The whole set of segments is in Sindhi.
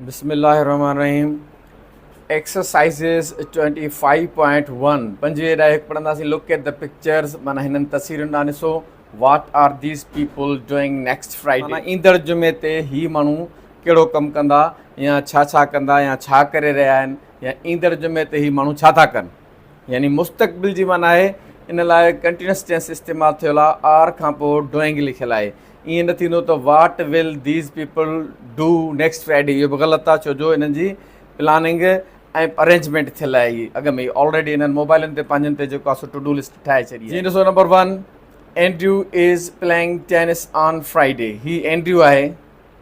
بسم الله الرحمن الرحيم ايڪسرسائزز 25.1 پنجويهه ڏهه هڪ پڙهنداسين لوڪ ايٽ the pictures معنيٰ هنن تصويرن ڏانهن ڏسو what are these people doing next Friday معنيٰ ايندڙ جمعي تي هي ماڻهو ڪهڙو ڪم ڪندا يا ڇا ڇا ڪندا يا ڇا ڪري رهيا آهن يا ايندڙ جمعي تي هي ماڻهو ڇا ٿا ڪن يعني مستقبل جي معنيٰ آهي ان لاء ڪنٽينيوس ٽينس استعمال ٿيل آهي آر کان پوء ڊوئنگ لکيل آهي ائين نه ٿيندو ته what will these people do next Friday اهو به غلط آهي ڇو جو انهن جي پلاننگ ۽ ارينجمينٽ ٿيل آهي اڳ ۾ ئي آلريڊي انهن موبائلن تي پنهنجن تي جيڪو آهي سو ٽو do list ٺاهي ڇڏي آهي. جيئن ڏسو number one Andrew is playing tennis on Friday he Andrew آهي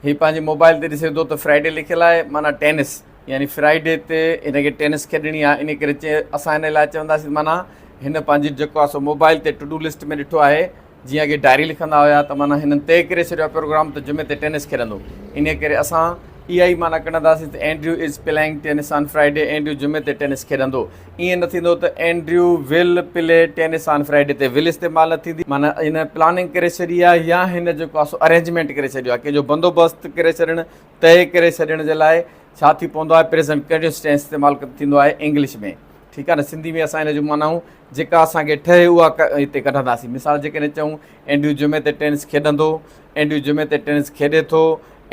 هي پنهنجي موبائل تي ڏسي ٿو ته فرائيڊي لکيل آهي معنيٰ ٽينس يعني فرائيڊي تي هن کي ٽينس کيڏڻي آهي ان ڪري چي اسان هن لاء چونداسين معنيٰ هن پنهنجي جيڪو آهي سو موبائل تي ٽو do list ۾ ڏٺو آهي جيئن اڳي ڊائري لکندا هيا ته معنيٰ هنن طئي ڪري ڇڏيو آهي پروگرام ته جمعي تي ٽينس کيڏندو ان ڪري اسان اها ئي معنيٰ ڪڍنداسين ته Andrew is playing tennis on Friday Andrew جمعي تي ٽينس کيڏندو ائين نه ٿيندو ته Andrew will play tennis on Friday تي ول استعمال نه ٿيندي معنيٰ هن پلاننگ ڪري ڇڏي آهي يا هن جيڪو آهي سو ارينجمينٽ ڪري ڇڏيو آهي ڪنهن جو بندوبست ڪري ڇڏڻ طئي ڪري ڇڏڻ جي لاء ڇا ٿي پوندو آهي پريزنٽ ڪنٽينيوس ٽينس استعمال ٿيندو آهي انگلش ۾ ٺيڪ آهي نه سنڌي ۾ اسان هن جون معنائون جيڪا اسان کي ٺهي اها هتي ڪڍنداسين مثال جيڪڏهن چئون اينڊريو جمعي تي ٽينس کيڏندو اينڊريو جمعي تي ٽينس کيڏي ٿو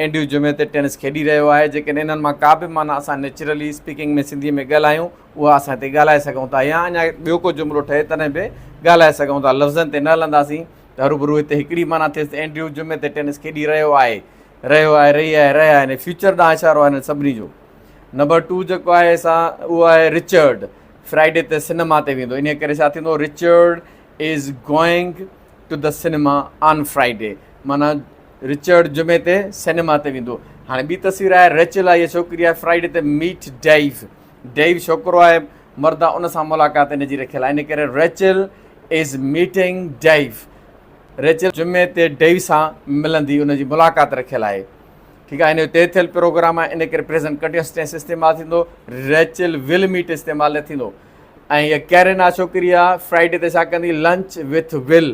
اينڊريو جمعي تي ٽينس کيڏي رهيو آهي. جيڪڏهن انهن مان ڪا به معنيٰ اسان نيچرلي اسپيڪنگ ۾ سنڌيء ۾ ڳالهايون، اها اسان هتي ڳالهائي سگهون ٿا يا اڃا ٻيو ڪو جملو ٺهي تڏهن به ڳالهائي سگهون ٿا. لفظن تي نه هلنداسين ته هروڀرو هتي هڪڙي معنيٰ ٿئيس ته اينڊريو جمعي تي ٽينس کيڏي رهيو آهي، رهيو آهي، رهي آهي، رهيا آهن. فيوچر ڏانهن اشارو آهي انهن سڀني جو. نمبر ٽو جيڪو آهي سا اهو آهي رچرڊ فرائيڊي تي سئنيما تي ويندو. انهيء ڪري ڇا ٿيندو Richard is going to the cinema on Friday معنيٰ رچرڊ جمعي تي سئنيما تي ويندو. هاڻي ٻي تصوير آهي ريچل آهي هيء ڇوڪري آهي فرائيڊي تي ميٽ ڊيو. ڊيو ڇوڪرو آهي مرد آهي ان سان ملاقات هن جي رکيل آهي ان ڪري Rachel is meeting Dave. Rachel جمعي تي ڊيو سان ملندي ان جي ملاقات رکيل آهي. ٺيڪ آهي ان جو طئي ٿيل پروگرام آهي ان ڪري پريزنٽ ڪنٽينيوس ٽينس استعمال ٿيندو ريچل ول ميٽ استعمال نه ٿيندو. ۽ هيء ڪيرين آهي ڇوڪري آهي فرائيڊي تي ڇا ڪندي لنچ وٿ ول.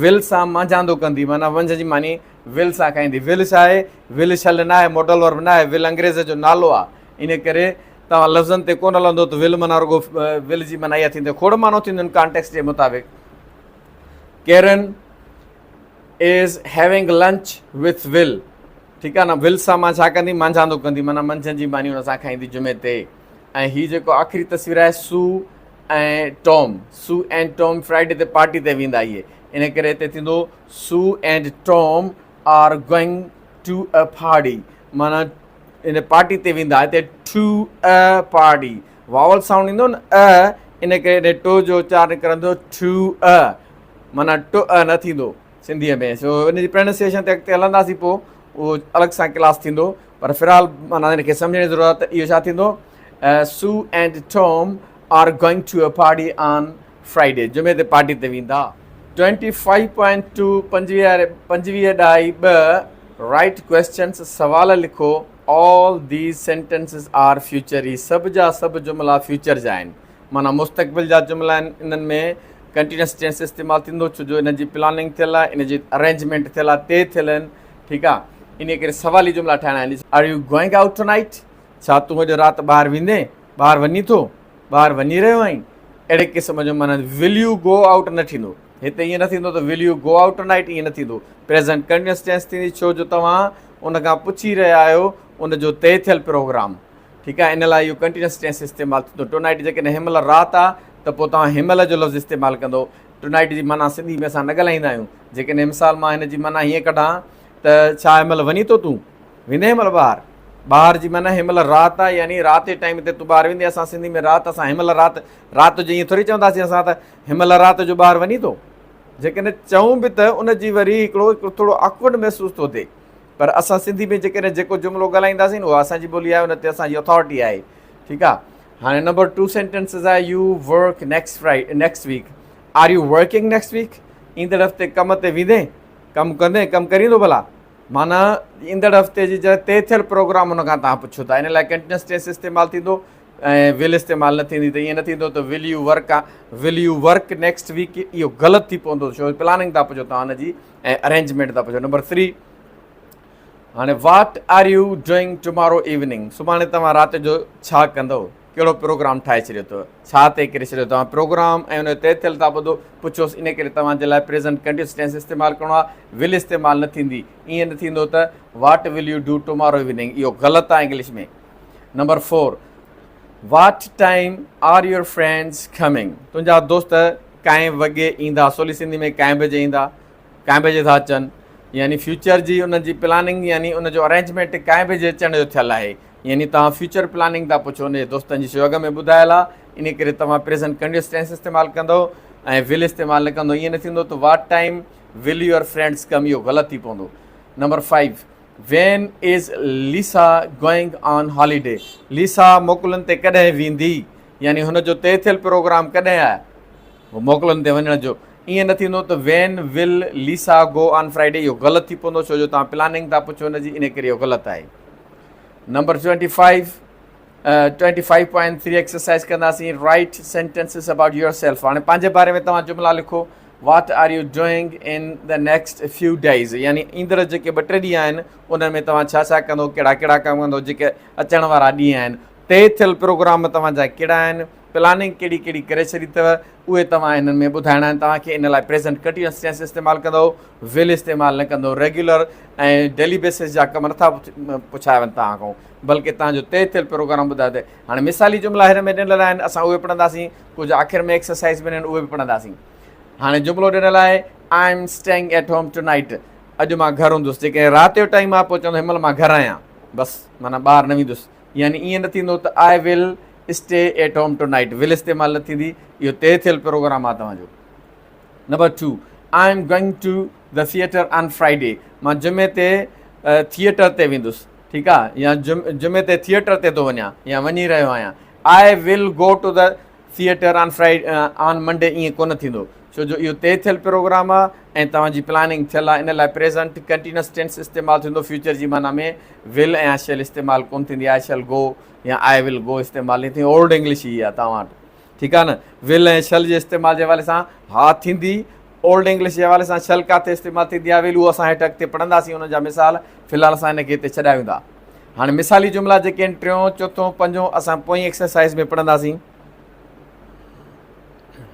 ول سان مانجهاندو ڪندي معنيٰ ونجهه جي ماني ول سان کائيندي. ول ڇا آهي؟ ول شل نه آهي، ماڊل ورب نه آهي، ول انگريز جو نالو آهي. ان ڪري توهان لفظن تي ڪونه هلندو ته ول معنيٰ رڳو ول جي معنيٰ اها ٿيندي. کوڙ معنو ٿينديون آهن ڪانٽيڪسٽ جي مطابق. Karen is having lunch with Will ٺيڪ آهي نه ول سان مان ڇا ڪندي مانجهاندو ڪندي معنيٰ منجهند جي ماني ان سان کائيندي جمعي تي. ۽ هي جيڪو آخري تصوير آهي Sue ۽ Tom, Sue and Tom Friday تي پارٽي تي ويندا اهي ان ڪري هتي ٿيندو Sue and Tom are going to a party معنيٰ ان پارٽي تي ويندا هتي ٽو ا پارٽي واول سائونڊ ايندو نه ا ان ڪري هتي ٽو جو اچار نڪرندو ٽو ا معنيٰ ٽو ا نه ٿيندو سنڌيء ۾ سو ان جي پروننسيئيشن تي اڳتي هلنداسين پوء اهو الڳ سان ڪلاس ٿيندو پر في الحال معنيٰ ان کي سمجهڻ جي ضرورت آهي ته اهو ڇا ٿيندو Sue and Tom are going to a party on Friday جمعي تي پارٽي تي ويندا. 25.2 25 ڏهائي ٻه رائيٽ ڪويسچنس سوال لکو All these sentences are future هي سڀ جا سڀ جملا فيوچر جا آهن معنيٰ مستقبل جا جملا آهن انهن ۾ ڪنٽينيوس ٽينس استعمال ٿيندو ڇو جو انهن جي پلاننگ ٿيل آهي ان جي ارينجمينٽ ٿيل آهي طئي ٿيل آهن ٺيڪ آهي انهي ڪري سوالي جملا ٺاهڻا آهن Are you going out tonight ڇا تون اڄ رات ٻاهر ويندين ٻاهر وڃين ٿو ٻاهر وڃي رهيو آهين اهڙي قسم جو معنيٰ Will you go out نه ٿيندو هتي ائين نه ٿيندو ته Will you go out tonight ائين نه ٿيندو پريزنٽ ڪنٽينيوس ٽينس ٿيندي ڇو جو توهان ان کان پڇي رهيا آهيو ان جو طئي ٿيل پروگرام ٺيڪ آهي ان لاء اهو ڪنٽينيوس ٽينس استعمال ٿيندو ٽونائيٽ جيڪڏهن هن مهل رات آهي ته پوء توهان هن مهل جو لفظ استعمال ڪندو ٽونائيٽ جي معنيٰ سنڌي ۾ اسان نه ڳالهائيندا آهيون جيڪڏهن مثال مان هن جي معنيٰ هيئن ڪڍان ته ڇا هن مهل وڃين ٿو تون ويندين هن مهل ٻاهر ٻاهر جي معنيٰ هن مهل رات آهي يعني رات جي ٽائيم تي تون ٻاهر ويندين اسان سنڌي ۾ رات اسان هن مهل رات رات جو ائين ٿوري چونداسين اسان ته هن مهل رات جو ٻاهر وڃين ٿو جيڪڏهن چئون به ته ان جي وري هڪڙو ٿورو آڪورڊ محسوس ٿو ٿئي پر اسان سنڌي ۾ جيڪڏهن جيڪو جملو ڳالهائينداسين اها اسان جي ٻولي آهي ان تي اسان جي اٿارٽي آهي ٺيڪ آهي هاڻي نمبر ٽو سينٽينسز آهي you work next Friday next week are you working next week ايندڙ هفتي ڪم تي ويندين ڪم ڪندين ڪم ڪريندو ڀلا معنيٰ ايندڙ هفتي جي جڏهن طئي ٿيل پروگرام ان کان تان پڇو ٿا ان لاء ڪنٽينيوس ٽينس استعمال ٿيندو ۽ ول استعمال نه ٿيندي ته ائين نه ٿيندو ته will you work will you work next week اهو غلط ٿي پوندو ڇو پلاننگ ٿا پڇو تان ان جي ۽ ارينجمينٽ ٿا پڇو نمبر 3 هاڻي what are you doing tomorrow evening سڀاڻي توهان رات جو ڇا ڪندو ڪهڙو پروگرام ٺاهي ڇڏيو اٿو ڇا طئي ڪري ڇڏيو توهان پروگرام ۽ ان جو طئي ٿيل ٿا ٻڌو پڇوس ان ڪري توهان جي لاء پريزنٽ ڪنٽينيوس ٽينس استعمال ڪرڻو آهي ول استعمال نه ٿيندي ائين نه ٿيندو ته what will you do tomorrow evening اهو غلط آهي English ۾ number four what time are your friends coming تنهنجا دوست ڪائين وڳي ايندا سولي سنڌي ۾ ڪائين بجي ايندا ڪائين بجي ٿا اچن يعني فيوچر جي انهن جي پلاننگ يعني ان جو ارينجمينٽ ڪائين بجي اچڻ جو ٿيل آهي يعني توهان فيوچر پلاننگ ٿا پڇو ان جي دوستن جي شو اڳ ۾ ٻڌايل آهي ان ڪري توهان پريزنٽ ڪنٽينيوس ٽينس استعمال ڪندو ۽ ول استعمال نه ڪندو ائين نه ٿيندو ته what time will your friends come اهو غلط ٿي پوندو number five when is Lisa going on holiday Lisa موڪلن تي ڪڏهن ويندي يعني هن جو طئي ٿيل پروگرام ڪڏهن آهي موڪلن تي وڃڻ جو ائين نه ٿيندو ته when will Lisa go on Friday اهو غلط ٿي پوندو ڇو جو توهان پلاننگ ٿا پڇو ان جي ان ڪري اهو غلط آهي نمبر 25 25.3 ايڪسرسائز ڪنداسين write sentences about your self هاڻي پنهنجي باري ۾ توهان جملا لکو what are you doing in the next few days يعني ايندڙ جيڪي ٻه ٽي ڏينهن آهن انهن ۾ توهان ڇا ڇا ڪندو ڪهڙا ڪهڙا ڪم ڪندو جيڪي اچڻ وارا ڏينهن آهن طئي ٿيل پروگرام توهان جا ڪهڙا آهن پلاننگ ڪهڙي ڪهڙي ڪري ڇڏي اٿو اهي توهان انهن ۾ ٻڌائڻا آهن توهان کي ان لاء پريزنٽ ڪنٽينيوس ٽينس استعمال ڪندو ول استعمال نه ڪندو ريگيولر ۽ ڊيلي بيسس جا ڪم نٿا پڇايا وڃن توهان کان بلڪه توهان جو طئي ٿيل پروگرام ٻڌايو ته هاڻي مثالي جملا هن ۾ ڏنل آهن اسان اهي پڙهنداسين ڪجهه آخر ۾ ايڪسرسائز به آهن اهي به پڙهنداسين هاڻي جملو ڏنل آهي I am staying at home tonight اڄ مان گهر هوندس جيڪڏهن رات جو ٽائيم آهي پوء چوندو هن مهل مان گهر آهيان بس معنيٰ ٻاهر نه ويندس يعني ائين نه ٿيندو ته I will stay at home tonight will استعمال نه ٿيندي اهو طئي ٿيل پروگرام آهي توهان جو number two I am going to the theatre on Friday مان جمعي تي ٿيٽر تي ويندس ٺيڪ آهي يا جمعي تي ٿيٽر تي ٿو وڃان يا وڃي رهيو آهيان I will go to the theatre on Friday on Monday ائين ڪونه ٿيندو ڇو جو اهو طئي ٿيل پروگرام آهي ۽ توهان جي پلاننگ ٿيل آهي ان لاء پريزنٽ ڪنٽينيوس ٽينس استعمال ٿيندو فيوچر جي معنيٰ ۾ ول ۽ آء شيل استعمال ڪونه ٿيندي I shall گو يا I will گو استعمال نه ٿيندي اولڊ انگلش ئي آهي توهان وٽ ٺيڪ آهي نه ول ۽ شل جي استعمال جي حوالي سان ها ٿيندي اولڊ انگلش جي حوالي سان شل ڪاٿي استعمال ٿيندي آهي ول اهو اسان هيٺ اڳتي پڙهنداسين ان جا مثال في الحال اسان هن کي هتي ڇڏايون ٿا هاڻي مثالي جملا جيڪي آهن ٽيون چوٿون پنجون اسان پوئين ايڪسرسائز ۾ پڙهنداسين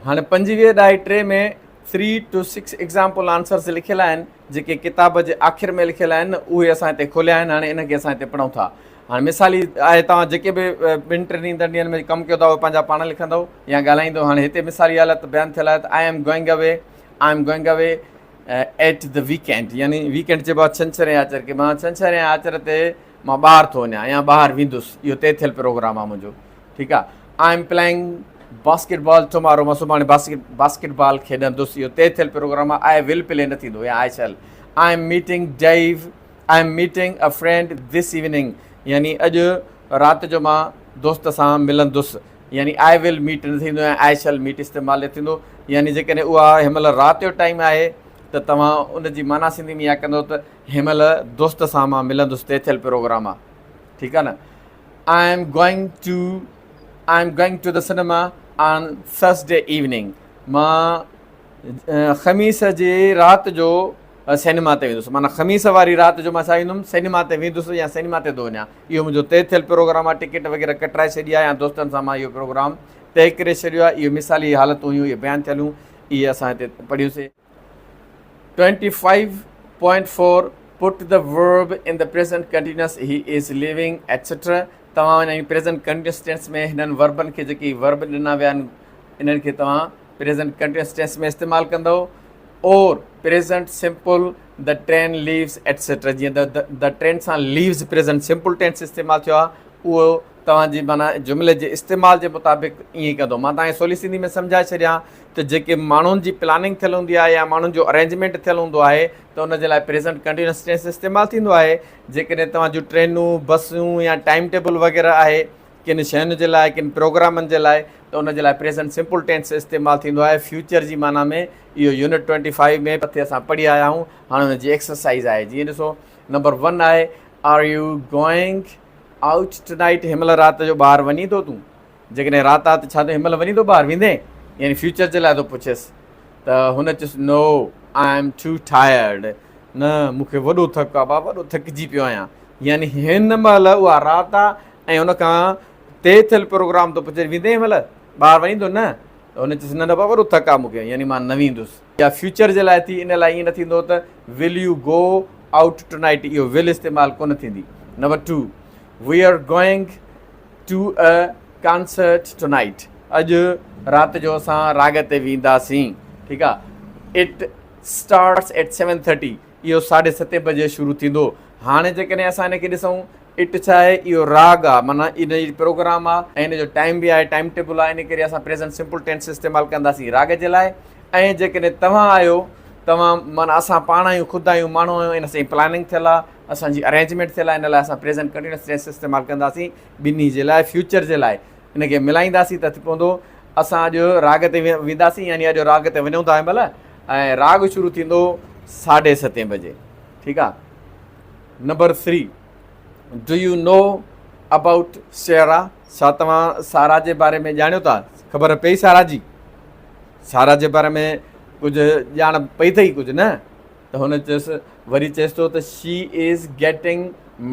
هاڻي پنجويهه ڏهائي ٽي ۾ three two six example answers لکيل آهن جيڪي ڪتاب جي آخر ۾ لکيل آهن اهي اسان هتي کوليا آهن هاڻي انهن کي اسان هتي پڙهون ٿا هاڻي مثالي آهي توهان جيڪي به ٻن ٽن ايندڙ ڏينهن ۾ ڪم ڪيو ٿا اهي پنهنجا پاڻ لکندو يا ڳالهائيندو هاڻي هتي مثالي حالت بيان ٿيل آهي ته I am going away I am going away at the weekend يعني ويڪينڊ چئبو آهي ڇنڇر ۽ آچر کي مان ڇنڇر ۽ آچر تي مان ٻاهر ٿو وڃان يا ٻاهر ويندس اهو طئي ٿيل پروگرام آهي منهنجو ٺيڪ آهي I am playing basketball tomorrow مان سڀاڻي باسڪيٽ باسڪيٽ بال کيڏندس اهو طئي ٿيل پروگرام آهي I will پلي نه ٿيندو يا I shall I am meeting Dave I am meeting a friend this evening يعني اڄ رات جو مان دوست سان ملندس يعني I will ميٽ نه ٿيندو ۽ I shall ميٽ استعمال نه ٿيندو يعني جيڪڏهن اها هن مهل رات جو ٽائيم آهي ته توهان ان جي معنيٰ سنڌي ۾ اها ڪندو ته هن مهل دوست سان مان ملندس طئي ٿيل پروگرام آهي ٺيڪ آهي نه I am going to I am going to the cinema on Thursday evening مان خميس جي رات جو سئنيما تي ويندس معنيٰ خميس واري رات جو مان ڇا ويندم سئنيما تي ويندس يا سئنيما تي ٿو وڃان اهو منهنجو طئي ٿيل پروگرام آهي ٽڪيٽ وغيره ڪٽرائي ڇڏي آهي يا دوستن سان مان اهو پروگرام طئي ڪري ڇڏيو آهي اهو مثالي حالتون هيون اهي بيان ٿيل هيون اهي اسان هتي پڙهيوسي. 25.4 Put the verb in the present continuous he is leaving etc توهان يعني پريزنٽ ڪنٽينيوس ٽينس ۾ هنن وربن کي جيڪي ورب ڏنا ويا آهن انهن کي توهان پريزنٽ ڪنٽينيوس ٽينس ۾ استعمال ڪندو اور present simple the train leaves etcetera جيئن ته the train سان ليوز پريزنٽ سمپل ٽينس استعمال ٿيو آهي اهو توهان جي معنيٰ جملي جي استعمال جي مطابق ائين ئي ڪندو مان توهان کي سولي سنڌي ۾ سمجهائي ڇڏيان ته جيڪي ماڻهن جي پلاننگ ٿيل هوندي آهي يا ماڻهن جو ارينجمينٽ ٿيل هوندو آهي ته ان جي لاء پريزنٽ ڪنٽينيوس ٽينس استعمال ٿيندو آهي جيڪڏهن توهان جون ٽرينون بسون يا ٽائيم ٽيبل وغيره آهي ڪن شين جي لاء ڪن پروگرامن جي لاء ته ان جي لاء پريزنٽ سمپل ٽينس استعمال ٿيندو آهي فيوچر جي معنيٰ ۾ اهو يونٽ ٽوئنٽي فائيو ۾ مٿي اسان پڙهي آيا آهيون هاڻي ان جي ايڪسرسائز آهي جيئن ڏسو نمبر ون آهي are you going out tonight هن مهل رات جو ٻاهر وڃين ٿو تون جيڪڏهن رات آ ته ڇا تون هن مهل وڃين ٿو ٻاهر ويندين يعني فيوچر جي لاء ٿو پڇيس ته هن چيس no I am too tired نه مون کي وڏو ٿڪ آ بابا وڏو ٿڪجي پيو آهيان يعني هن مهل اها رات آ ۽ ان کان طئي ٿيل پروگرام ٿو پڇي ويندين هن مهل ٻاهر وڃين ٿو نه ته هن چيس نه نه بابا وڏو ٿڪ آ مون کي يعني مان نه ويندس يا فيوچر جي لاء ٿي ان لاء ائين نه ٿيندو ته will you go out tonight اهو ول استعمال ڪونه ٿيندي number two we are going to a concert tonight اڄ رات جو اسان راڳ تي وينداسين ٺيڪ آ it starts at seven thirty اهو ساڍي ستين بجي شروع ٿيندو. هاڻي جيڪڏهن اسان ان کي ڏسون it ڇا آهي اهو راڳ آ معنيٰ ان جي پروگرام آ ۽ ان جو ٽائيم به آهي ٽائيم ٽيبل آ ان ڪري اسان پريزنٽ سمپل ٽينس استعمال ڪنداسين راڳ جي لاء ۽ جيڪڏهن توهان آهيو توهان معنيٰ اسان پاڻ آهيون خود آهيون ماڻهو آهيون ان سان پلاننگ ٿيل آ اسان جي ارينجمينٽ ٿيل آ ان لاء اسان پريزنٽ ڪنٽينيوس ٽينس استعمال ڪنداسين ٻنهي جي لاء فيوچر جي لاء ان کي ملائينداسين ته ٿي پوندو اسان اڄ راڳ تي وينداسين يعني اڄ راڳ تي وڃون ٿا هن مهل ۽ راڳ شروع ٿيندو ساڍي ستين بجي ٺيڪ آ number three do you know about Sara ڇا توهان سارا جي باري ۾ ڄاڻيو ٿا خبر پئي سارا جي سارا جي باري ۾ ڪجهه ڄاڻ پئي اٿئي ڪجهه نه ته هن چيس وري چيس ٿو ته she is getting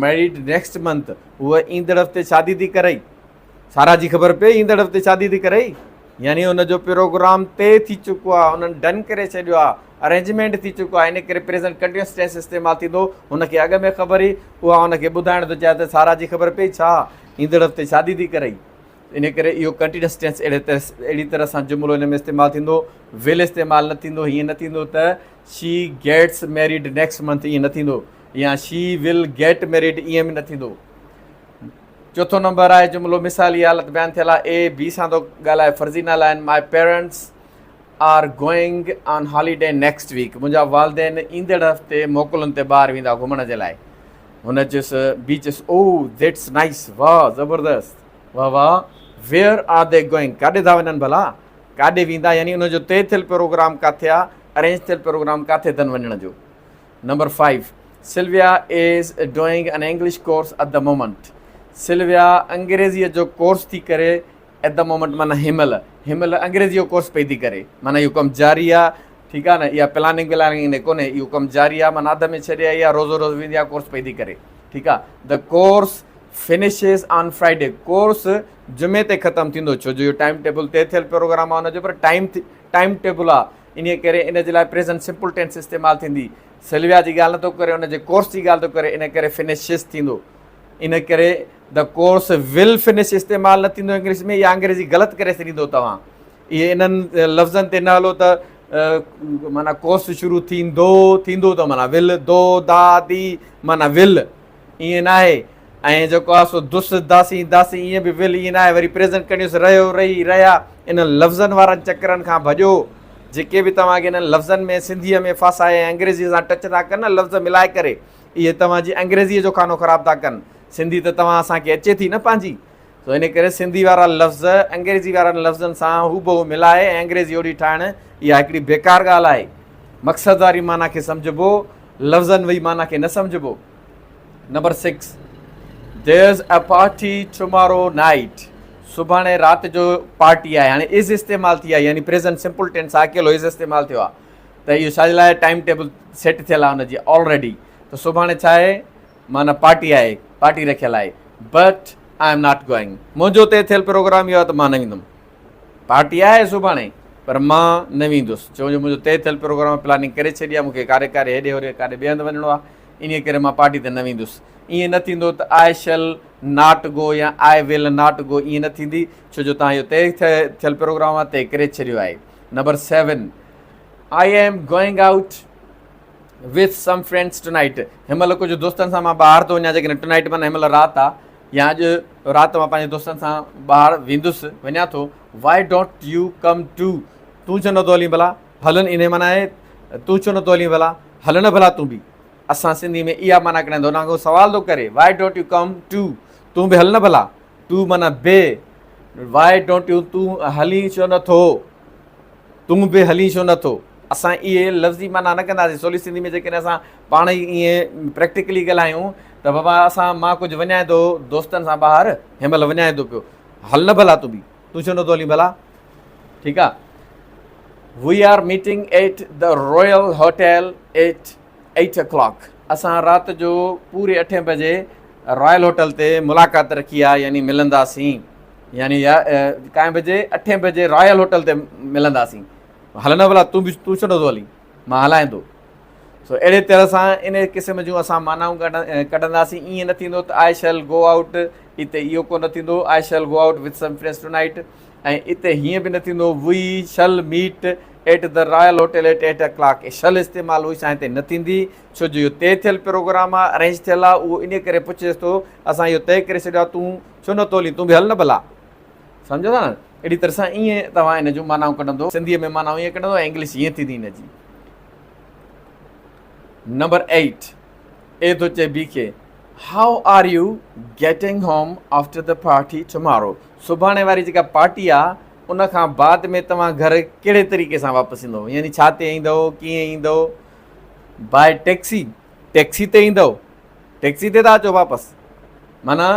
married next month هوء ايندڙ هفتي شادي ٿي ڪرئي سارا جي خبر پئي ايندڙ هفتي شادي ٿي ڪرئي يعني ان جو پروگرام طئي ٿي چڪو آهي انهن ڊن ڪري ڇڏيو آهي ارينجمينٽ ٿي چڪو آهي ان ڪري پريزنٽ ڪنٽينيوس ٽينس استعمال ٿيندو هن کي اڳ ۾ خبر هئي اها هن کي ٻڌائڻ ٿو چاهي ته سارا جي خبر پئي ڇا ايندڙ هفتي شادي ٿي ڪرئي ان ڪري اهو ڪنٽينيوس ٽينس اهڙي طرح اهڙي طرح سان جملو ان ۾ استعمال ٿيندو ول استعمال نه ٿيندو هيئن نه ٿيندو ته she gets married next month ائين نه ٿيندو يا شي will get married ائين به نه ٿيندو چوٿون نمبر آهي جملو مثالي حالت بيان ٿيل آهي اي بي سان ٿو ڳالهائي فرضي نالا آهن my parents are going on holiday next week منهنجا والدين ايندڙ هفتي موڪلن تي ٻاهر ويندا گهمڻ جي لاء هن چيس بي چيس او that's nice واهه زبردست واهه واهه ويئر آر the going ڪاڏي ٿا وڃن ڀلا ڪاڏي ويندا يعني ان جو طئي ٿيل پروگرام ڪاٿي آ ارينج ٿيل پروگرام ڪاٿي اٿن وڃڻ جو number five Sylvia is doing an English course at the moment Sylvia انگريزيء جو ڪورس ٿي ڪري ايٽ the moment معنيٰ هن مهل هن مهل انگريزيء جو ڪورس پئي ٿي ڪري معنيٰ اهو ڪم جاري آ ٺيڪ آ نه اها پلاننگ ولاننگ نه ڪونهي اهو ڪم جاري آ معنيٰ اڌ ۾ ڇڏي آئي آ روزو روز ويندي آ ڪورس پئي ٿي ڪري ٺيڪ آ the course finishes on Friday course جمعي تي ختم ٿيندو ڇو جو اهو ٽائيم ٽيبل طئي ٿيل پروگرام آ ان جو پر ٽائيم ٽائيم ٽيبل آ انهيء ڪري ان جي لاء پريزنٽ سمپل ٽينس استعمال ٿيندي. سلويا جي ڳالهه نٿو ڪري ان جي ڪورس جي ڳالهه ٿو ڪري ان ڪري فنشز ٿيندو. ان ڪري the course will finish استعمال نه ٿيندو انگلش ۾ يا انگريزي غلط ڪري ڇڏيندو توهان. اهي انهن لفظن تي نه هلو ته معنيٰ ڪورس شروع ٿيندو ٿيندو ته معنيٰ ول دو دا the معنيٰ ول ائين ناهي ۽ جيڪو آهي سو دس داسين داسين ائين به ول ائين ناهي وري پريزنٽ ڪنڊيوس رهيو رهي رهيا انهن لفظن وارن چڪرن کان ڀڄو جيڪي به توهان کي انهن لفظن ۾ سنڌيء ۾ ڦاسائي ۽ انگريزيء سان ٽچ ٿا ڪن نه لفظ ملائي ڪري اهي توهان جي انگريزيء جو خانو خراب ٿا ڪن سنڌي ته توهان اسان کي اچي ٿي نه پنهنجي سو ان ڪري سنڌي وارا لفظ انگريزي وارن لفظن سان هوبهو ملائي ۽ انگريزي اوڙي ٺاهڻ اها هڪڙي بيڪار ڳالهه آهي مقصد واري معنيٰ کي سمجهبو لفظن وئي معنيٰ کي نه سمجهبو number six there's a party tomorrow night سڀاڻي رات جو پارٽي آهي هاڻي از استعمال ٿي آهي يعني پريزنٽ سمپل ٽينس آهي اڪيلو از استعمال ٿيو آهي ته اهو ڇا جي لاء ٽائيم ٽيبل سيٽ ٿيل آهي ان جي آلريڊي ته سڀاڻي ڇا آهي معنيٰ پارٽي آهي پارٽي رکيل آهي but I am not going منهنجو طئي ٿيل پروگرام اهو آهي ته مان نه ويندم پارٽي آهي سڀاڻي پر مان نه ويندس ڇو جو منهنجو طئي ٿيل پروگرام پلاننگ ڪري ڇڏي آهي مون کي ڪاڏي ڪاڏي هيڏي هوڏي ڪاڏي ٻئي هنڌ وڃڻو آهي انهيء ڪري مان پارٽي تي نه ويندس. ائين نه ٿيندو ته I shall not go يا I will not go ائين نه ٿيندي ڇو جو توهان اهو طئي ٿيل پروگرام آهي طئي ڪري ڇڏيو آهي. Number seven I am going out with some friends tonight هن مهل ڪجهه دوستن سان مان ٻاهر ٿو وڃان جيڪڏهن ٽونائيٽ معنيٰ هن مهل رات آهي يا اڄ رات مان پنهنجي دوستن سان ٻاهر ويندس وڃان ٿو why don't you come too تون ڇو نٿو هلين ڀلا هلن انهي معنيٰ آهي تون ڇو نٿو هلين ڀلا هل نه ڀلا تون به اسان سنڌي ۾ اها معنيٰ ڪڍندو ان کان سوال ٿو ڪري why don't you come too تون به هل نه ڀلا ٽو معنيٰ به why don't you تون هلين ڇو نه ٿو تون به هلين ڇو نه ٿو اسان اهي لفظي معنيٰ نه ڪنداسين سولي سنڌي ۾ جيڪڏهن اسان پاڻ ئي ائين پريڪٽيڪلي ڳالهايون ته بابا اسان مان ڪجهه وڃان ٿو دوستن سان ٻاهر هن مهل وڃان ٿو پيو هل نه ڀلا تون به تون ڇو نه ٿو هلين ڀلا ٺيڪ آ we are meeting at the Royal Hotel at 8 o'clock اسان رات جو پوري اٺين بجي رائل هوٽل تي ملاقات رکي آ يعني ملنداسين يعني يا ڪائين بجي اٺين بجي رائل هوٽل تي ملنداسين هل نه ڀلا تون به تون ڇو نٿو هلين مان هلائين ٿو سو اهڙي طرح سان ان قسم جون اسان معنائون ڪڍنداسين ائين نه ٿيندو ته آء شيل گو آئوٽ اتي اهو ڪو نه ٿيندو I shall go out with some friends tonight ۽ اتي هيئن به نه ٿيندو we shall meet at the Royal Hotel at 8 o'clock shall استعمال وي سان هتي نه ٿيندي ڇو جو اهو طئي ٿيل پروگرام آهي ارينج ٿيل آهي اهو ان ڪري پڇيس ٿو اسان اهو طئي ڪري ڇڏيو آهي تون ڇو نه ٿو هلين تون به هل نه ڀلا سمجهو ٿا نه اهڙي طرح سان ائين توهان ان جون معنائون ڪڍندو سنڌيء ۾ معنائون ائين ڪڍندو ۽ انگلش ائين ٿيندي ان جي نمبر 8 اي ٿو چئي بي کي how are you getting home after the party tomorrow سڀاڻي واري جيڪا پارٽي آ ان کان بعد ۾ توهان گهر ڪهڙي طريقي سان واپس ايندو يعني ڇا تي ايندو ڪيئن ايندو باء ٽيڪسي ٽيڪسي تي ايندو ٽيڪسي تي ٿا اچو واپس معنيٰ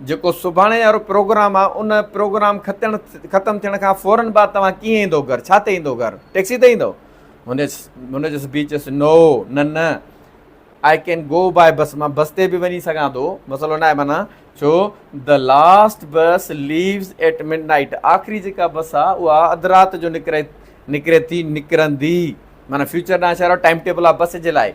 جيڪو سڀاڻي وارو پروگرام آ ان پروگرام ختم ختم ٿيڻ کان فورن بعد توهان ڪيئن ايندو گهر ڇا تي ايندو گهر ٽيڪسي تي ايندو هن هن چيس بي چيس نو نه نه I can go by bus مان بس تي به وڃي سگهان ٿو مسئلو ناهي معنيٰ ڇو the last bus leaves at midnight آخري جيڪا بس آ اها اڌ رات جو نڪري نڪري ٿي نڪرندي معنيٰ فيوچر ڏانهن اشارو ٽائيم ٽيبل آ بس جي لاء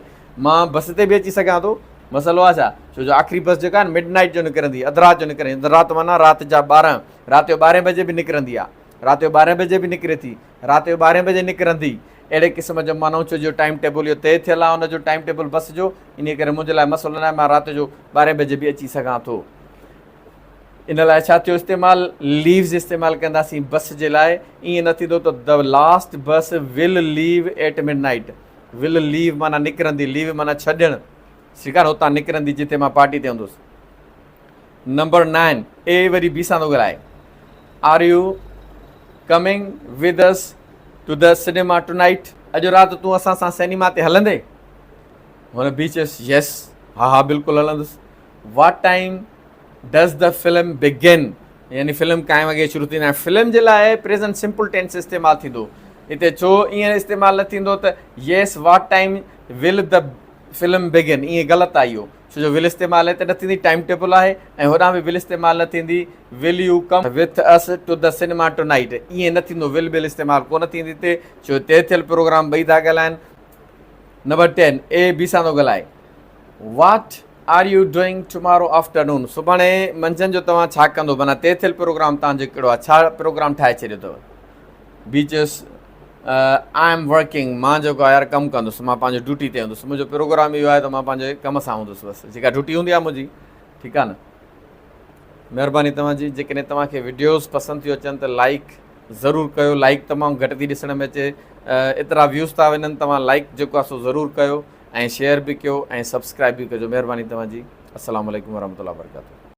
مان بس تي به اچي سگهان ٿو مسئلو آ ڇا ڇو جو آخري بس جيڪا مڊ نائيٽ جو نڪرندي اڌ رات جو نڪرندي اڌ رات معنيٰ رات جا 12 رات جو 12 بجي به نڪرندي آ رات جو 12 بجي به نڪري ٿي رات جو 12 بجي نڪرندي اهڙي قسم جو معنيٰ ڇو جو ٽائيم ٽيبل اهو طئي ٿيل آ ان جو ٽائيم ٽيبل بس جو انهي ڪري منهنجي لاء مسئلو ناهي مان رات جو 12 بجي به اچي سگهان ٿو ان لاء ڇا ٿيو استعمال ليوز استعمال ڪنداسين بس جي لاء ائين نه ٿيندو ته the last bus will leave at midnight will leave معنيٰ نڪرندي ليو معنيٰ ڇڏڻ سيکار هتان نڪرندي جتي مان پارٽي تي هوندس نمبر 9 اي وري بي سان ٿو ڳالهائي are you coming with us to the cinema tonight اڄ رات تون اسان سان سئنيما تي هلندي هن بي چيس يس ها ها بلڪل هلندس what time does the film begin يعني فلم ڪائين وڳي شروع ٿيندي آهي فلم جي لاء پريزنٽ سمپل ٽينس استعمال ٿيندو هتي ڇو ائين استعمال نه ٿيندو ته yes what time will the film begin ائين غلط آهي اهو ڇو جو ول استعمال هتي نه ٿيندي ٽائيم ٽيبل آهي ۽ هوڏانهن به ول استعمال نه ٿيندي will you come with us to the cinema tonight ائين نه ٿيندو ول بل استعمال ڪونه ٿيندي هتي ڇو طئي ٿيل پروگرام ٻئي ٿا ڳالهائن نمبر 10 اي بي سان ٿو ڳالهائي what are you doing tomorrow afternoon سڀاڻي منجهند جو توهان ڇا ڪندو معنيٰ طئي ٿيل پروگرام توهان جو ڪهڙو آهي ڇا پروگرام ٺاهي ڇڏيو اٿو بي چيس I am working مان جيڪو آهي يار ڪم ڪندس مان پنهنجو ڊيوٽي تي هوندس منهنجو پروگرام اهو آهي ته مان پنهنجي ڪم سان هوندس بس جيڪا ڊيوٽي هوندي آهي منهنجي ٺيڪ آهي نه مهرباني توهان جي جيڪڏهن توهان کي وڊيوز پسند ٿيون اچن ته لائڪ ضرور ڪيو لائڪ تمام گهٽ ٿي ڏسڻ ۾ اچي ايترا ويوز ٿا وڃن توهان لائڪ جيڪو آهي سو ضرور ڪيو ۽ شيئر به ڪيو ۽ سبسڪرائب به ڪجو مهرباني توهان جي السلام عليڪم ورحمة الله وبرڪاته.